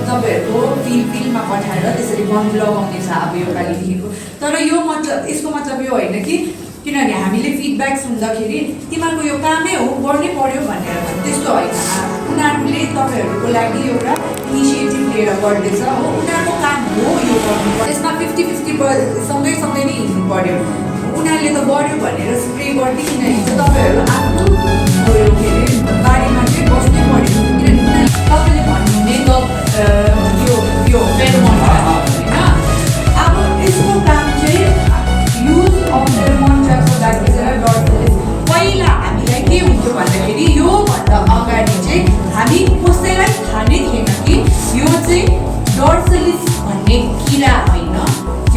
तपाईँहरूको फिल्डमा पठाएर त्यसरी बन्द लगाउने छ अब यो पालि लेखेको। तर यो मतलब यसको मतलब यो होइन कि किनभने हामीले फिडब्याक सुन्दाखेरि तिमीहरूको यो कामै हो गर्नै पर्यो भनेर त्यस्तो होइन। उनीहरूले तपाईँहरूको लागि एउटा इनिसिएटिभ लिएर गर्दैछ हो, उनीहरूको काम हो यो गर्नु। त्यसमा 50-50 सँगै नै हिँड्नु पर्यो। उनीहरूले त बढ्यो भनेर स्प्रे गरिदिकिन हिँड्छ, तपाईँहरू आफ्नो गयो के अरे बारीमा चाहिँ बस्नै पर्यो। किनभने तपाईँले भन्ने यो फेरोमोन होइन, अब यसको काम चाहिँ युज अफ फेरोमोन ट्र्यापको लागि चाहिँ डर्सेलिस। पहिला हामीलाई के हुन्थ्यो भन्दाखेरि योभन्दा अगाडि चाहिँ हामी कसैलाई थाहा नै थिएन कि यो चाहिँ डर्सेलिस भन्ने किरा होइन,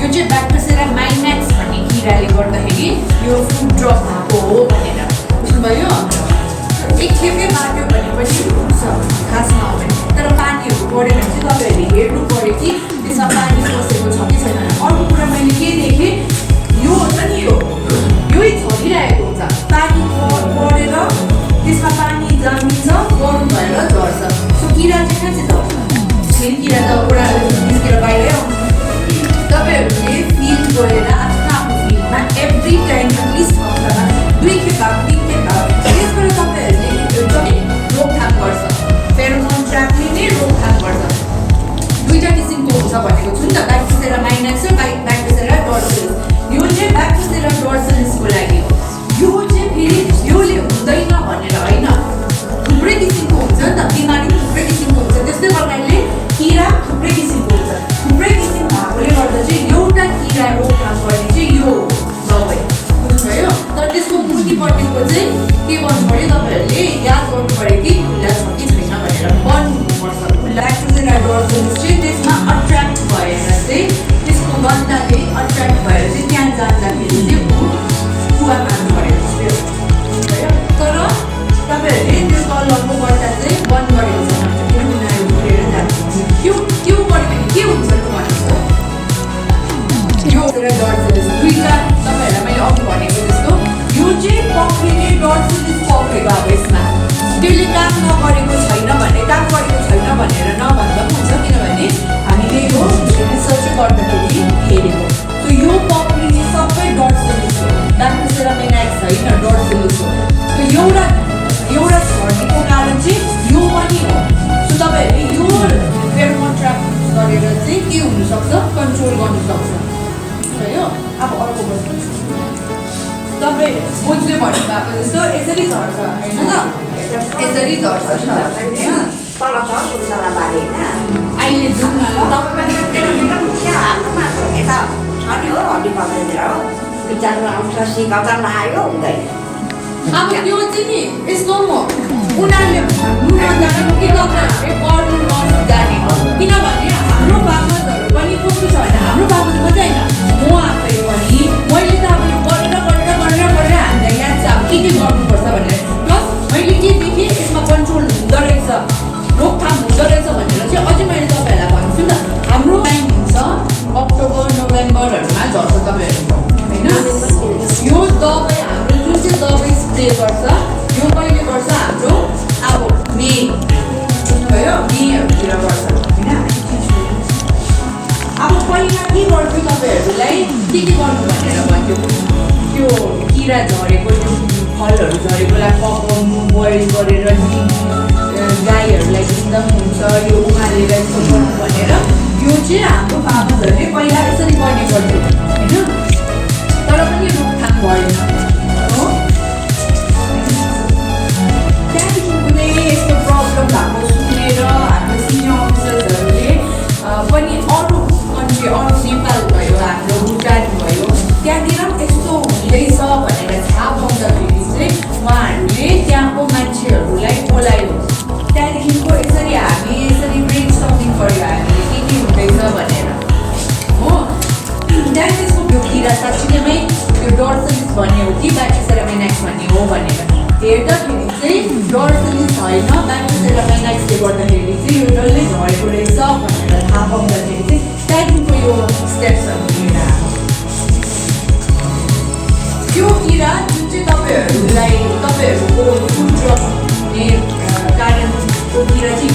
यो चाहिँ ब्याक्टेरिया माइम्याक्स भन्ने किराले गर्दाखेरि यो फुड ड्रप भएको हो भनेर बुझ्नुभयो। एकखेपै बाट्यो भने पनि हुन्छ खासमा हो भने, तर पानीहरू परेन चाहिँ तपाईँहरूले हेर्नु पऱ्यो कि त्यसमा पानी पसेको छ कि छैन। अर्को कुरा मैले के देखेँ, यो हुन्छ नि यही झरिरहेको हुन्छ, पानी परेर त्यसमा पानी जमिन्छ गरम भएर झर्छ। सो किरा चाहिँ कहाँ चाहिँ झर्छ, फेरि किरा त ओडालेर निस्केर बाहिरै आउँछ। तपाईँहरूले फिल्ड गएर आफ्नो फिल्डमा एभ्री टाइम एटलिस्ट हप्तामा 2 खेप 3 खेप त्यसबाट तपाईँहरूले रोकथाम गर्छ। फेरोमोन ट्र्यापले नै रोकथाम गर्छ। 2टा किसिमको हुन्छ भनेको छु नि त, ब्याक्टेरिया माइम्याक्स र ब्याक्टेरिया डर्सेलिस। यो चाहिँ ब्याक्टेरिया डर्सेलिसको लागि हो। यो चाहिँ फेरि योले हुँदैन भनेर होइन, थुप्रै किसिमको हुन्छ नि त, बिमारी थुप्रै किसिमको हुन्छ। त्यस्तै प्रकारले किरा थुप्रै किसिमको हुन्छ। थुप्रै किसिम भएकोले गर्दा चाहिँ एउटा किरा रोकथाम गर्ने चाहिँ यो दबाई बुझ्नुभयो। तर त्यसको मुनिपट्टिको चाहिँ के गर्नु पऱ्यो, तपाईँहरूले याद गर्नु पऱ्यो कि खुल्ला छ कि छैन भनेर बन्द हुनुपर्छ। ब्याक्टेरिया डर्सेलिस चाहिँ त्यसमा अट्र्याक्ट भएर चाहिँ त्यसको गन्धले अट्र्याक्ट भएर चाहिँ त्यहाँ जाँदाखेरि चाहिँ कुवा मार्नु पऱ्यो बुझ्नुभयो। तर तपाईँहरूले त्यो तलको गट्टा चाहिँ बन्द गरेको छैन भने उनीहरू उडेर जान्छ। त्यो गऱ्यो भने के हुन्छ त भन्नुहोस् त। यो डर्सेलिस 2टा तपाईँहरूलाई मैले अघि भनेको जस्तो यो चाहिँ पक्रिने डर्सेलिस पक्रेको अब यसमा त्यसले काम नगरेको छैन भने काम गरेको छैन भनेर नभन्दा पनि हुन्छ, किनभने हामीले यो रिसर्च गर्दाखेरि हेरेको। सो यो पक्रिने सबै डर्सेलिस हो, ब्याक्टेरिया माइम्याक्स होइन डर्सेलिस हो। सो एउटा झर्नेको कारण चाहिँ यो पनि हो। सो तपाईँहरूले यो फेरोमोन ट्र्याप गरेर चाहिँ के हुनसक्छ, कन्ट्रोल गर्नु सक्छ भयो। अब अर्को बस्नु तपाईँ बुझ्दै भन्नुभएको जस्तो यसरी झर्छ होइन त, यसरी झर्छ अहिले जुन अब त्यो चाहिँ नि यस्तो म उनीहरूले भन्नु नजानेको कि तपाईँहरूले गर्नु नजानेको। किनभने हाम्रो बागतहरू पनि कस्तो छ भने हाम्रो बागत मात्रै होइन, म आफै पनि मैले त अब यो गरेर हामीलाई याद छ अब के गर्नुपर्छ भनेर। प्लस मैले के देखेँ यसमा कन्ट्रोल हुँदो रहेछ, रोकथाम हुँदो रहेछ भनेर चाहिँ अझै मैले तपाईँहरूलाई भन्छु नि त। हाम्रो टाइम हुन्छ अक्टोबर नोभेम्बरहरूमा झर्छ तपाईँहरू होइन। यो दबाई हाम्रो जुन चाहिँ दबाई स्प्रे गर्छ यो कहिले गर्छ, हाम्रो अब मे बुझ्नुभयो, मेहरूतिर गर्छ होइन। अब पहिला के गर्थ्यो तपाईँहरूलाई के गर्नु भनेर भन्थ्यो, त्यो किरा झरेको त्यो फलहरू झरेकोलाई पकाउनु, बोइल गरेर गाईहरूलाई दिँदा पनि हुन्छ, यो उमालेर यस्तो गर्नु भनेर यो चाहिँ हाम्रो बाबाहरूले पहिला यसरी गर्ने गर्थ्यो होइन। छैन हो। त्यहाँदेखि कुनै यस्तो प्रब्लम भएको सुनेर हाम्रो सिनियर अफिसर्सहरूले पनि अरू कन्ट्री अरू नेपाल भयो हाम्रो भुटान भयो त्यहाँनिर पनि यस्तो हुँदैछ भनेर थाहा पाउँदाखेरि चाहिँ उहाँहरूले त्यहाँको मान्छेहरूलाई बोलायो। त्यहाँदेखिको यसरी हामी यसरी ब्रेन स्टर्मिङ गऱ्यो हामीले के हुँदैछ भनेर हो। त्यहाँदेखि त्यसको त्यो किरा साँच्चीमै त्यो डर्सलिस भन्ने हो कि ब्याक्टेरियामेनाइट्स भन्ने हो भनेर हेर्दाखेरि चाहिँ डर्सलिस होइन ब्याक्टेरियामेनाइट्सले गर्दाखेरि चाहिँ यो डल्लै झरेको रहेछ भनेर थाहा पाउँदाखेरि चाहिँ त्यहाँदेखिको यो स्टेप्सहरू लिएर आएको। त्यो किरा जुन चाहिँ तपाईँहरूको फुड ड्रप हुने कारणको किरा चाहिँ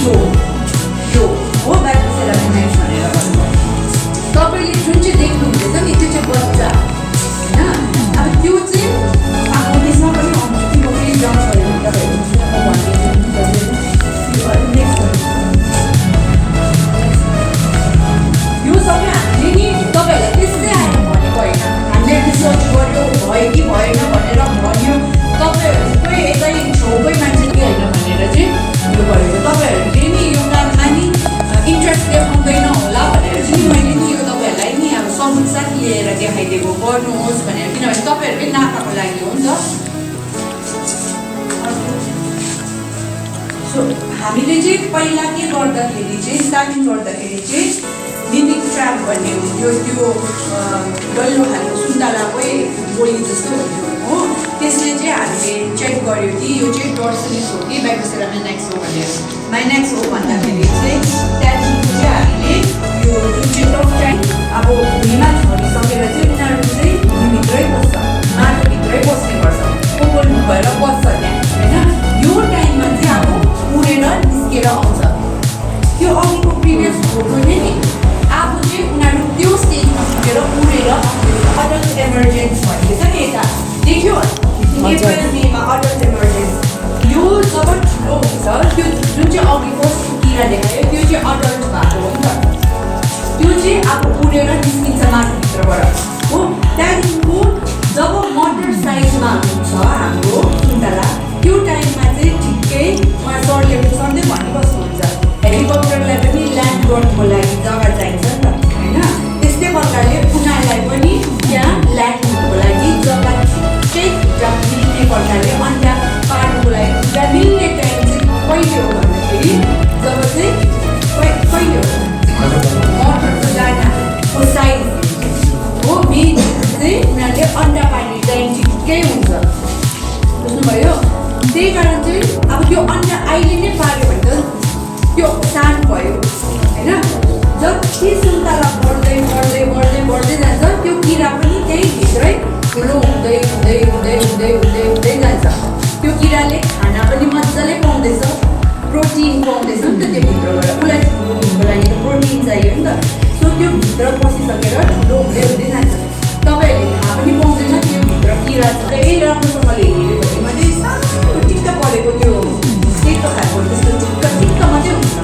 यो हो ब्याक्टेरियामेनाइट्स भनेर भन्नुभयो। तपाईँले जुन चाहिँ देख्नुहुँदैछ नि त्यो चाहिँ बच्चा होइन। अब त्यो चाहिँ अब त्यसमा पनि आउँछ कि म फेरि जम्प गरेँ यो सबै हामीले नि तपाईँहरूलाई त्यस्तै आएर भनेको होइन। हामीले रिसर्च गर्यो भयो कि भएन भनेर भन्यो तपाईँहरूकै यतै छेउकै मान्छे कि होइन भनेर चाहिँ यो गरेको। तपाईँहरूले नि यो काममा नि इन्ट्रेस्ट देखाउँदैन होला भनेर चाहिँ मैले नि यो तपाईँहरूलाई नि अब सबुत साथ लिएर देखाइदिएको गर्नुहोस् भनेर, किनभने तपाईँहरूकै नाफाको लागि हो नि त। सो हामीले चाहिँ पहिला के गर्दाखेरि चाहिँ स्टार्टिङ गर्दाखेरि चाहिँ मिमिक ट्र्याप भन्ने हुन्थ्यो, त्यो डल्लो खालको सुन्तलाकै गोली जस्तो हुन्थ्यो हो। त्यसले चाहिँ हामीले चेक गर्यो कि यो चाहिँ डर्सलिस हो कि ब्याक्टेरियामेनाइट्स हो भनेर। माइनाक्स हो भन्दाखेरि चाहिँ त्यहाँदेखि चाहिँ हामीले यो जुन चाहिँ टफ टाइम अब भुइँमा झरिसकेर चाहिँ उनीहरू चाहिँ भुइँभित्रै बस्छ, माटोभित्रै बस्ने गर्छ, कोपल भएर बस्छ त्यहाँ होइन। यो टाइममा चाहिँ अब उडेर निस्केर आउँछ। त्यो अघिको प्रिभियस फोटो नै नि अब चाहिँ उनीहरू त्यो स्टेजमा पुगेर उडेर अडल्ट इमर्जेन्स भनेको छ नि यता देख्यो अप्रिल मेमा अडल्ट इमर्जेन्स। यो जब ठुलो हुन्छ त्यो जुन चाहिँ अघि फर्स्ट किरा देखायो त्यो चाहिँ अडल्ट भएको हो नि त। त्यो चाहिँ अब उडेर निस्किन्छ माटोभित्रबाट हो। त्यहाँदेखिको जब मोटर साइजमा हुन्छ हाम्रो सुन्तला त्यो टाइममा चाहिँ ठिकै उहाँ सरले सधैँ भनिबस्नुहुन्छ हेलिकप्टरलाई पनि ल्यान्ड गर्नुको लागि जग्गा चाहिन्छ नि त होइन। त्यस्तै प्रकारले उनीहरूलाई पनि त्यहाँ ल्यान्ड हुनुको लागि जग्गा ठिकै मिल्ने प्रकारले अनि त्यहाँ पार्नुको लागि त्यहाँ मिल्ने टाइम चाहिँ कहिले हो भन्दाखेरि जब चाहिँ कहिले हो मोटरको दानाको साइज हो मेन चाहिँ उनीहरूले अन्डा पार्ने टाइम ठिकै हुन्छ बुझ्नुभयो। त्यही कारण चाहिँ अब त्यो अन्डा अहिले नै पार्यो भने त त्यो सानो भयो होइन। जति सुन्तला बढ्दै बढ्दै बढ्दै बढ्दै जान्छ त्यो किरा पनि त्यही भित्रै ठुलो हुँदै हुँदै हुँदै हुँदै हुँदै हुँदै जान्छ। त्यो किराले खाना पनि मजाले पाउँदैछ, प्रोटिन पाउँदैछ नि त त्यो भित्रबाट। उसलाई ठुलो हुनुको लागि त प्रोटिन चाहियो नि त। सो त्यो भित्र पसिसकेर ठुलो हुँदै हुँदै जान्छ। तपाईँहरूले थाहा पनि पाउँदैन त्यो भित्र किरा छ। त्यही राम्रोसँगले हेऱ्यो भने मैले सानो टिक्क परेको त्यो सेतो खालको त्यस्तो टिक्क टिक्क मात्रै हुन्छ।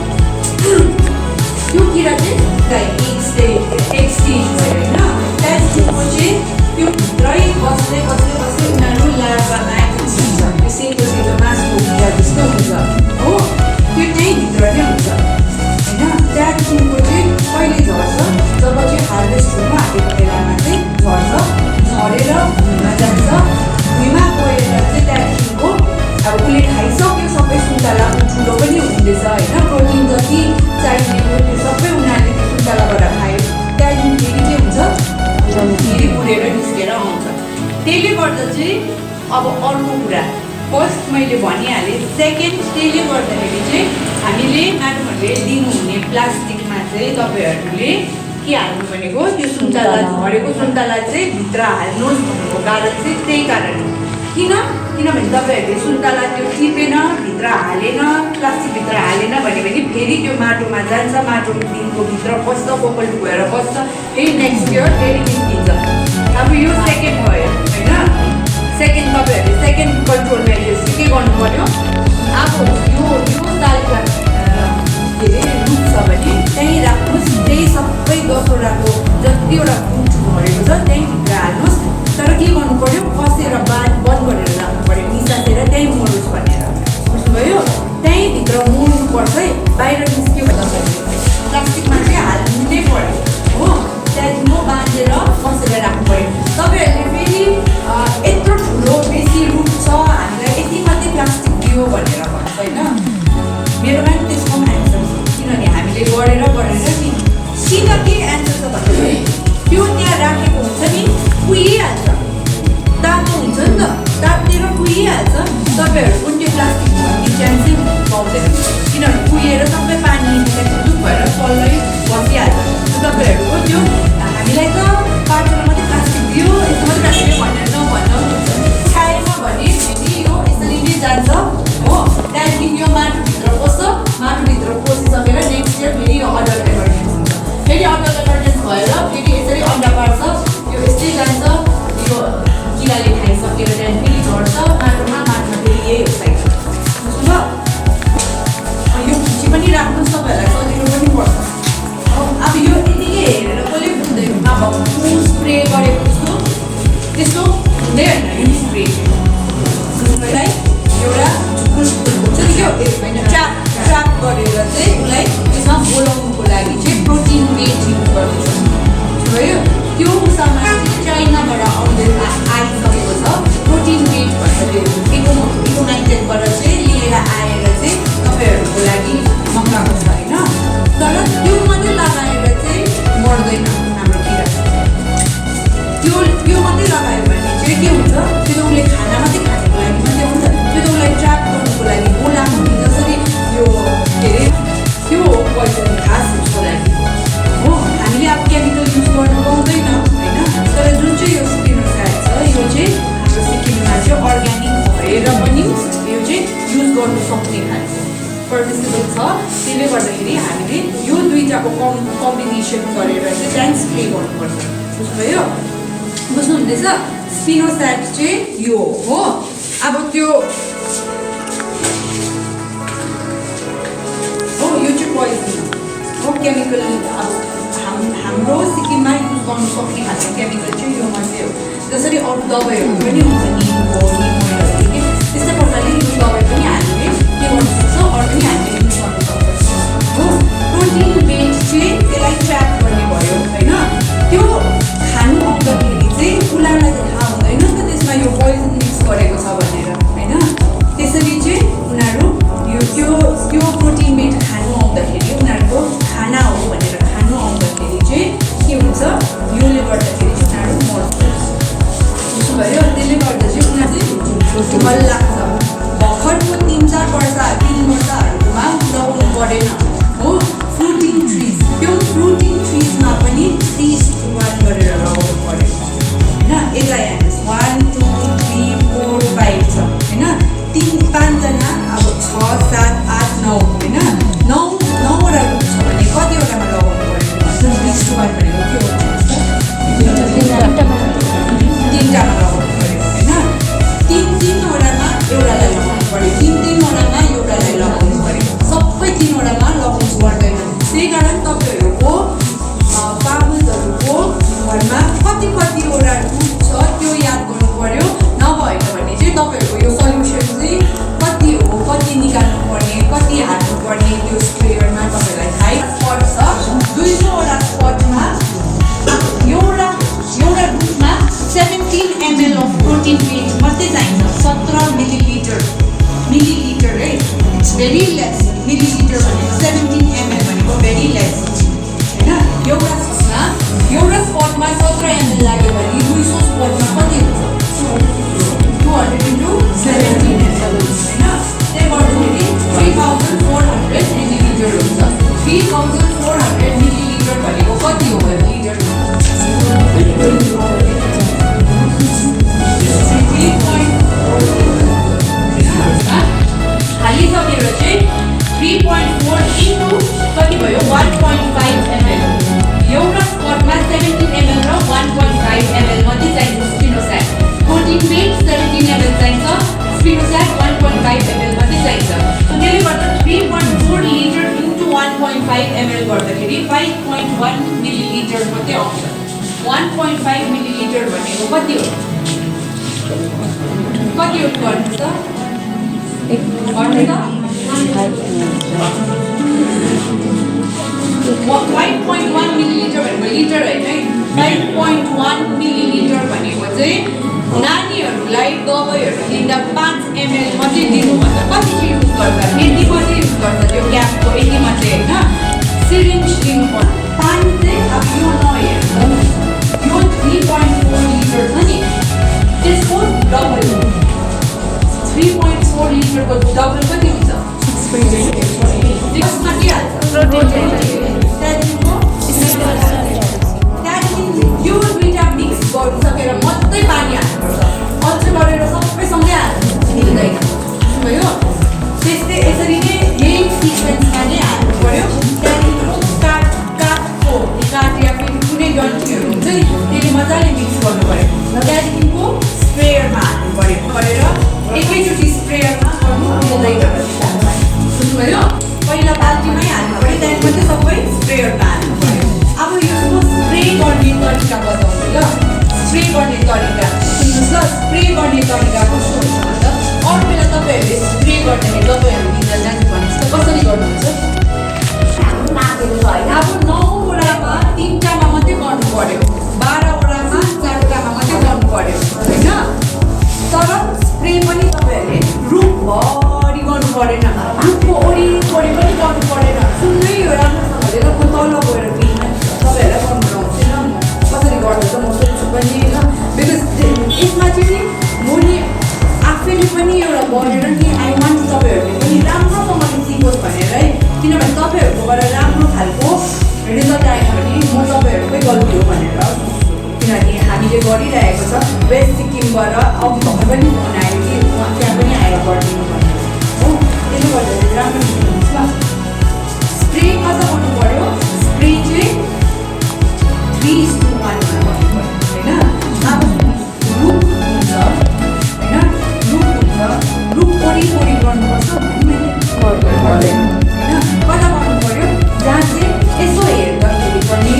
त्यो किरा चाहिँ एक स्टेज भयो होइन। त्यहाँदेखिको चाहिँ त्यो भित्रै बस्दै बस्दै बस्दै उनीहरू लार्भामा छिन्छ। त्यो सेतो सेतो मासुको किरा जस्तो हुन्छ हो। त्यो त्यही भित्र नै हुन्छ होइन। त्यहाँदेखिको चाहिँ कहिले झर्छ जब चाहिँ हार्भेस्ट हुनु आँटेको बेलामा चाहिँ झर्छ। झरेर भुइँमा जान्छ। भुइँमा गएर चाहिँ त्यहाँदेखिको अब उसले खाइसक्यो सबै सुन्तला, ठुलो पनि हुँदैछ होइन। प्रोटिन जति चाहिने हो त्यो सबै उनीहरूले त्यो सुन्तलाबाट खायो। त्यहाँदेखि फेरि के हुन्छ फेरि उडेर निस्केर आउँछ। त्यसले गर्दा चाहिँ अब अर्को कुरा फर्स्ट मैले भनिहालेँ। सेकेन्ड त्यसले गर्दाखेरि चाहिँ हामीले म्याडमहरूले दिनुहुने प्लास्टिकमा चाहिँ तपाईँहरूले के हाल्नु भनेको त्यो सुन्तला झरेको सुन्तला चाहिँ भित्र हाल्नुहोस् भनेको कारण चाहिँ त्यही कारण हो। किनभने तपाईँहरूले सुन्तला त्यो टिपेन भित्र हालेन प्लास्टिकभित्र हालेन भने पनि फेरि त्यो माटोमा जान्छ, माटोदेखिको भित्र बस्छ, कोपल गएर बस्छ, फेरि नेक्स्ट इयर फेरि निस्किन्छ। अब यो सेकेन्ड भयो होइन। सेकेन्ड तपाईँहरूले सेकेन्ड कन्ट्रोल मेजर्स के गर्नु पर्यो। अब यो सालका के अरे रुख छ भने त्यहीँ राख्नुहोस्। त्यही सबै 10वटाको जतिवटा रुख झरेको छ त्यहीँ भित्र हाल्नुहोस्। तर के गर्नु पर्यो कसेर बन्द गरेर राख्नु पऱ्यो, निसासेर त्यहीँ मोडोस् भनेर, बुझ्नुभयो? त्यहीँभित्र मोड्नुपर्छ है, बाहिर निस्क्यो भन्दाखेरि प्लास्टिकमा चाहिँ हाल्नै पऱ्यो हो। त्यहाँदेखि म बाँधेर कसेर राख्नु पऱ्यो। तपाईँहरूले फेरि यत्रो ठुलो बेसी रुट छ, हामीलाई यति मात्रै प्लास्टिक दियो भनेर भन्छ होइन। मेरोमा पनि त्यसको पनि एन्सर छ, किनभने हामीले गरेर नि सिधा के एन्सर छ भन्दाखेरि त्यो त्यहाँ राखेको हुन्छ नि, कुहिहाल्छ, तातो हुन्छ नि त, तातेर कुहिहाल्छ। तपाईँहरू कुन त्यो प्लास्टिक भन्ने चान्स चाहिँ पाउँदैन, किनभने कुहिएर सबै पानी दुध भएर तल्लै बसिहाल्छ। तपाईँहरूको त्यो हामीलाई त पार्सलमा मात्रै प्लास्टिक दियो, यस्तो मात्रै प्लास्टिक दियो भनेर नभन्नु हुन्छ। खाएमा भने फेरि यो यसरी नै जान्छ हो। त्यहाँदेखि यो माटोभित्र पस्छ, माटोभित्र पसिसकेर नेक्स्ट इयर फेरि यो अडर एभर्टेन्स हुन्छ, फेरि अडर एभर्टेन्स भएर फेरि यसरी अन्डा पार्छ, यो यस्तै जान्छ, यो किराले खाइसकेर त्यहाँदेखि फेरि झर्छ माटोमा फेरि यही हो साइकल, बुझ्नुभयो? यो खिची पनि राख्नुहोस्, तपाईँहरूलाई सजिलो पनि पर्छ। अब यो यतिकै हेरेर कसले बुझ्दैन, अब स्प्रे गरेको जस्तो त्यस्तो हुँदै होइन। यो स्प्रे उसलाई एउटा हुन्छ नि क्या ट्र्याप गरेर चाहिँ उसलाई त्यसमा बोलाउनुको लागि चाहिँ प्रोटिन बेस युज गर्दैछ, बुझ्नुभयो? त्यो सामान चाहिँ चाइनाबाट आइसकेको छ, प्रोटिन बेस भन्ने इकोनाइटेडबाट चाहिँ लिएर आएर चाहिँ तपाईँहरूको लागि मगाएको छ होइन। तर त्यो मात्रै लगाएर चाहिँ मर्दैन हाम्रो किरा, त्यो मात्रै लगायो भने चाहिँ के हुन्छ, त्यो त उसले खाना मात्रै खानेको लागि मात्रै हुन्छ, त्यो त उसलाई ट्र्याप गर्नुको लागि बोलाएको जसरी यो के अरे त्यो पोइजन घाँस उसको लागि हो। हामीले अब केमिकल युज गर्नु पाउँदैन होइन, तर जुन चाहिँ यो स्पिनोसाइड छ यो चाहिँ हाम्रो सिक्किममा चाहिँ अर्ग्यानिक भएर पनि यो चाहिँ युज गर्नु सक्ने खालको पर्मिसेबल छ। त्यसले गर्दाखेरि हामीले यो दुईटाको कम्बिनेसन गरेर चाहिँ त्यहाँदेखि स्प्रे गर्नुपर्छ, बुझ्नुभयो? बुझ्नुहुँदैछ? स्पिनोसाइड चाहिँ यो हो। अब त्यो हो, यो चाहिँ पोइजन हो, केमिकल। अब हाम्रो सिक्किममा युज गर्नु सक्ने खालको केमिकल चाहिँ यो मात्रै हो। जसरी अरू दबाईहरू पनि हुन्छ, निमको निमोनियादेखि त्यस्तै प्रकारले यो दबाई पनि हामीले के गर्नु सक्छ, अरू पनि हामीले युज गर्नु सक्छ हो। प्रोटिन बेस चाहिँ त्यसलाई ट्र्याप गर्ने भयो होइन। त्यो खानु आउँदाखेरि चाहिँ उनीहरूलाई त थाहा हुँदैन नि त त्यसमा यो पोइजन मिक्स गरेको छ भनेर होइन। त्यसरी चाहिँ उनीहरू त्यो प्रोटिन बेस खानु आउँदाखेरि उनीहरूको खाना हो भनेर खानु आउँदाखेरि चाहिँ के हुन्छ, योले गर्दाखेरि चाहिँ उनीहरू मर्छ, बुझ्नुभयो? त्यसले गर्दा चाहिँ उनीहरूले मल लाग्छ। भर्खरको 3-4 वर्ष 3 वर्षहरूमा लगाउनु परेन हो। फ्रुटिङ ट्रिज, त्यो फ्रुटिङ ट्रिजमा पनि 3:1 गरेर लगाउनु पऱ्यो होइन। यसलाई हेर्नुहोस् 1 2 3 4 5 छ होइन। 5जना अब 6 7 8 9 होइन। 9वटा रुट छ भने कतिवटामा लगाउनु पऱ्यो? 3:1 भनेको के हो? 3टामा लगाउनु पऱ्यो होइन। 3-3वटामा एउटालाई लगाउनु पऱ्यो, 3-3वटामा एउटालाई लगाउनु पऱ्यो, सबै 3वटामा लगाउनु पर्दैन। त्यही कारण तपाईँहरूको फार्मर्सहरूको घरमा कतिवटा रुट छ त्यो याद गर्नु पऱ्यो। नभएन भने चाहिँ तपाईँहरूको यो सल्युसन चाहिँ कति हो, कति निकाल्नु पर्ने, कति हाल्नु पर्ने त्यो स्प्रेयरमा तपाईँलाई थाहै। स्पट छ 200वटा स्पटमा एउटा रुटमा 17 ml अफ प्रोटिन बेस मात्रै चाहिन्छ। 17 मिलिलिटर है, इट्स भेरी लेस। मिलिलिटर भनेको 17 ml भनेको भेरी लेस होइन। एउटा स्पटमा 17 ml लाग्यो भने 200 स्पटमा कति हुन्छ? 200 into 17 ml होइन। त्यही गर्दाखेरि 3400 मिलिलिटर हुन्छ। 3400 मिलिलिटर भनेको कति हो लिटर? हालिसकेर चाहिँ 3.4 into कति भयो? 1.5 ml। एउटा स्पटमा 17 ml र 1.5 ml मात्रै चाहिन्छ स्पिनोसाइड। प्रोटिन बेस 17 ml चाहिन्छ, स्पिनोसाइड 1.5 ml मात्रै चाहिन्छ। त्यसले गर्दा 3.4 लिटर into 1.5 ml गर्दाखेरि 5.1 मिलिलिटर मात्रै आउँछ। 1.5 मिलिलिटर भनेको कति हो? कति युज गर्नुहुन्छ? 5.1 मिलिलिटर भनेको लिटर होइन है, 5.1 मिलिलिटर भनेको चाहिँ नानीहरूलाई दबाईहरू दिँदा 5 ml मात्रै दिनुभन्दा कति चाहिँ युज गर्छ? यति मात्रै युज गर्छ त्यो क्यापको, यति मात्रै होइन। सिरिन्ज दिनुपर्छ। पानी चाहिँ अब यो नहेर्नु, यो 3.4 लिटर छ नि, त्यसको डबल हो। 3.4 लिटरको डबल कति हुन्छ? 6 मात्रै हाल्छ। त्यहाँदेखि यो दुईवटा मिक्स गरिसकेर मात्रै पानी हाल्नुपर्छ। अझै गरेर सबैसँगै हाल्नु मिल्दैन, बुझ्नुभयो? त्यस्तै यसरी नै यही सिक्वेन्समा नै हाल्नु पऱ्यो। त्यहाँदेखि काठ या फेरि कुनै डन्ठीहरू हुन्छ नि, त्यसले मजाले मिक्स गर्नु पऱ्यो। र त्यहाँदेखिको स्प्रेयरमा हाल्नु पऱ्यो। गरेर एकैचोटि स्प्रेयरमा गर्नु मिल्दैन, बुझ्नुभयो? पहिला बाल्टीमै हाल्नु पऱ्यो, त्यहाँदेखि मात्रै सबै स्प्रेयरमा हाल्नु पऱ्यो। अब यसको स्प्रे गर्ने तरिका बताउँछु ल। स्प्रे गर्ने तरिका सुन्नुहोस् ल। स्प्रे गर्ने तरिका कस्तो हुन्छ भन्दा, अरू बेला तपाईँहरूले स्प्रे गर्दाखेरि दबाईहरू दिँदा जान्छ भन्नुहोस् त कसरी गर्नुहुन्छ? अब 9वटामा 3टामा मात्रै गर्नु पऱ्यो, 12वटामा 4टामा मात्रै गर्नु पऱ्यो होइन। तर स्प्रे पनि तपाईँहरूले रुखभरि गर्नु परेन, रुखको वरिपरि पनि गर्नु परेन। सुन्नै यो राम्रोसँगले रुखको तल गएर पिना तपाईँहरूलाई गर्नु आउँदैन। कसरी गर्दैछ म सोध्छु पनि होइन, बिकज यसमा चाहिँ म नि आफैले पनि एउटा गरेर नि आई वान्ट तपाईँहरूले पनि राम्रोसँगले सिकोस् भनेर है। किनभने तपाईँहरूकोबाट राम्रो खालको रिजल्ट आएन भने म तपाईँहरूकै गल्ती हो भनेर सोच्छु। किनभने हामीले गरिरहेको छ, वेस्ट सिक्किमबाट अघि भर्खर पनि फोन आयो कि त्यहाँ पनि आएर गरिदिनु भनेर हो। त्यसले गर्दाखेरि राम्रो हुनुहुन्छ ल। स्प्रे कता गर्नु पऱ्यो? स्प्रे चाहिँ 3:1 मा गर्नु पऱ्यो होइन। अब रुख हुन्छ होइन, रुख वरिपरि गर्नुपर्छ होइन। कता गर्नु पऱ्यो? जहाँ चाहिँ यसो हेर्दाखेरि पनि,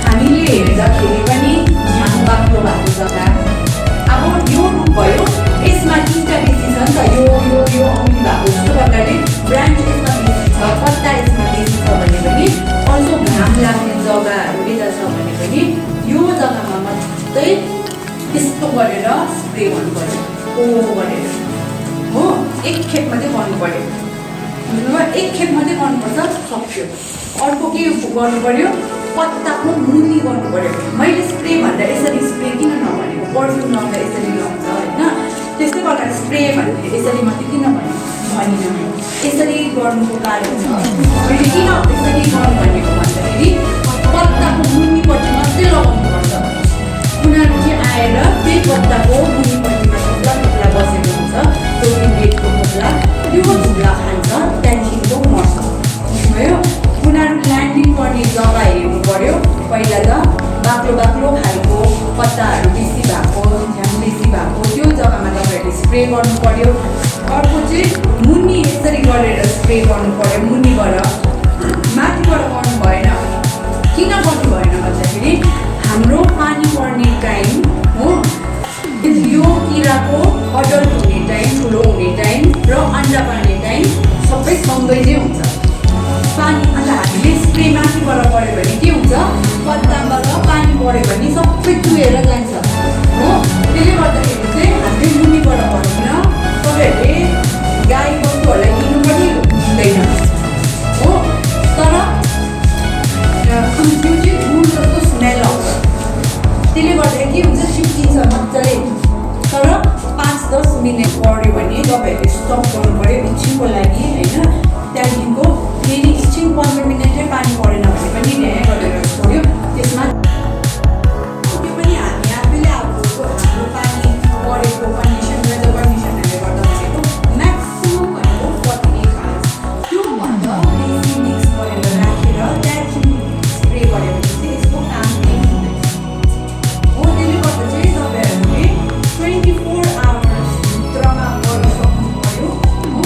हामीले हेर्दाखेरि पनि ध्यान बाक्लो भएको जग्गा। अब यो रुख भयो, यसमा 3टा बेसी छ नि त, यो अमिलो भएको जस्तो गर्नाले ब्रान्च यसमा बेसी छ, पत्ता यसमा बेसी छ भने पनि, अल्सो घाम लाग्ने जग्गाहरू यता छ भने पनि यो जग्गामा मात्रै यस्तो गरेर स्प्रे गर्नु पऱ्यो, गरेर हो। एक खेप मात्रै गर्नु पऱ्यो, बुझ्नुभयो? एक खेप मात्रै गर्नुपर्छ, सक्यो। अर्को के गर्नु पऱ्यो? पत्ताको मुनि गर्नु पऱ्यो। मैले स्प्रे भन्दा यसरी स्प्रे किन नभनेको? पर्फ्युम लाउँदा यसरी लाउँछ होइन, त्यस्तै गर्दा स्प्रे भन्दाखेरि यसरी मात्रै किन भनिनँ? यसरी गर्नुको कारण छ। मैले किन यसरी गर्नु भनेको भन्दाखेरि पत्ताको मुनिपट्टि मात्रै लगाउनुपर्छ। उनीहरू चाहिँ आएर त्यही पत्ताको मुनिपट्टिमा थुप्रा थुप्रा बसेको हुन्छ, प्रोटिन रेटको थुप्रा, त्यो झुला खान्छ, त्यहाँदेखिको मर्छ, बुझ्नुभयो? उनीहरू ल्यान्डिङ गर्ने जग्गा हेर्नु पऱ्यो। पहिला त बाक्लो बाक्लो खालको पत्ताहरू बेसी भएको, ध्यान बेसी भएको त्यो जग्गामा तपाईँहरूले स्प्रे गर्नु पऱ्यो। अर्को चाहिँ मुनि यसरी गरेर स्प्रे गर्नु पऱ्यो, मुनिबाट माथिबाट गर्नु भएन। किन गर्नु भएन भन्दाखेरि हाम्रो पानी पर्ने टाइम हो, यो किराको अडल्ट हुने टाइम, ठुलो हुने टाइम र अन्डा पार्ने टाइम सबै सँगै नै हुन्छ पानी। अन्त हामीले स्प्रे माथिबाट पऱ्यो भने के हुन्छ? पत्ताबाट पानी पऱ्यो भने सबै चुहेर जान्छ हो। त्यसले गर्दाखेरि चाहिँ हामीले मुनिबाट पर्दैन। तपाईँहरूले गाई बस्तुहरूलाई दिनु पनि हुँदैन हो। तर त्यो चाहिँ गुड जस्तो स्मेल आउँछ, त्यसले गर्दाखेरि के हुन्छ? सिक्किन्छ मजाले। तर 5-10 मिनट पऱ्यो भने तपाईँहरूले स्टप गर्नु पऱ्यो इच्छिङको लागि होइन। त्यहाँदेखिको फेरि एकछिन 15 मिनटै पानी परेन भने पनि न्याय गरेर छोड्यो। त्यसमा त्यो पनि हामी आफैले हाम्रो पानी परेको कन्डिसन, वेदर कन्डिसनहरूले गर्दा भनेको म्याक्सिमम् भनेको 48 आवर्स। त्योभन्दा बेसी मिक्स गरेर राखेर त्यहाँदेखि स्प्रे गऱ्यो भने चाहिँ यसको काम केही हुँदैन हो। त्यसले गर्दा चाहिँ तपाईँहरूले 24 आवर्स भित्रमा गर्नु सक्नु पऱ्यो हो।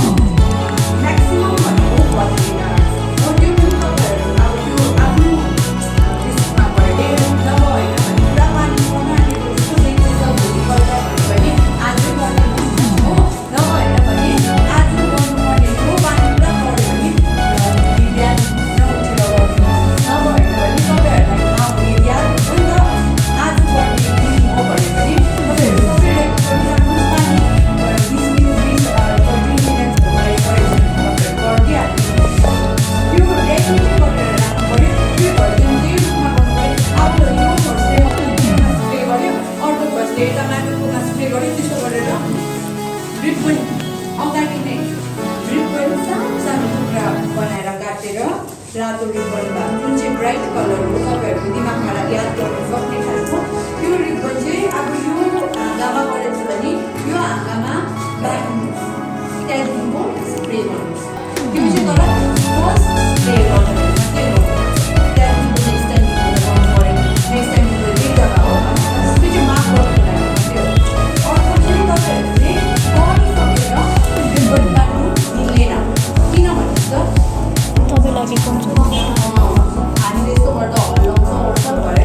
याद गर्नु सक्ने खालको त्यो रिबन चाहिँ अब यो हाँगामा गरेको छ भने यो हाँगामा राख्नुहोस् त्यहाँदेखिको स्प्रे गर्नुहोस् त्यो चाहिँ तर फर्स्ट स्प्रे गर्नु मात्रै हो त्यहाँदेखिको नेक्स्ट टाइम गर्नु पऱ्यो नेक्स्ट टाइम त्यही जग्गा हो त्यो चाहिँ माफ गर्नु लागि मात्रै हो अर्को चाहिँ तपाईँहरूले गरिसकेर रिबन काट्नु मिल्दैन किन भन्नुहोस् त तपाईँ लागेको हुन्छ हामीले यस्तो गर्दा हल्लाउँछ ओर्छ भरे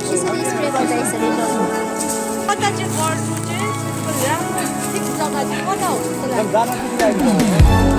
यसरी स्प्रे गर्दा यसरी गर्नु कता चाहिँ गर्नु चाहिँ राम्रो ठिक जग्गा चाहिँ कता हो जस्तो लाग्छ जान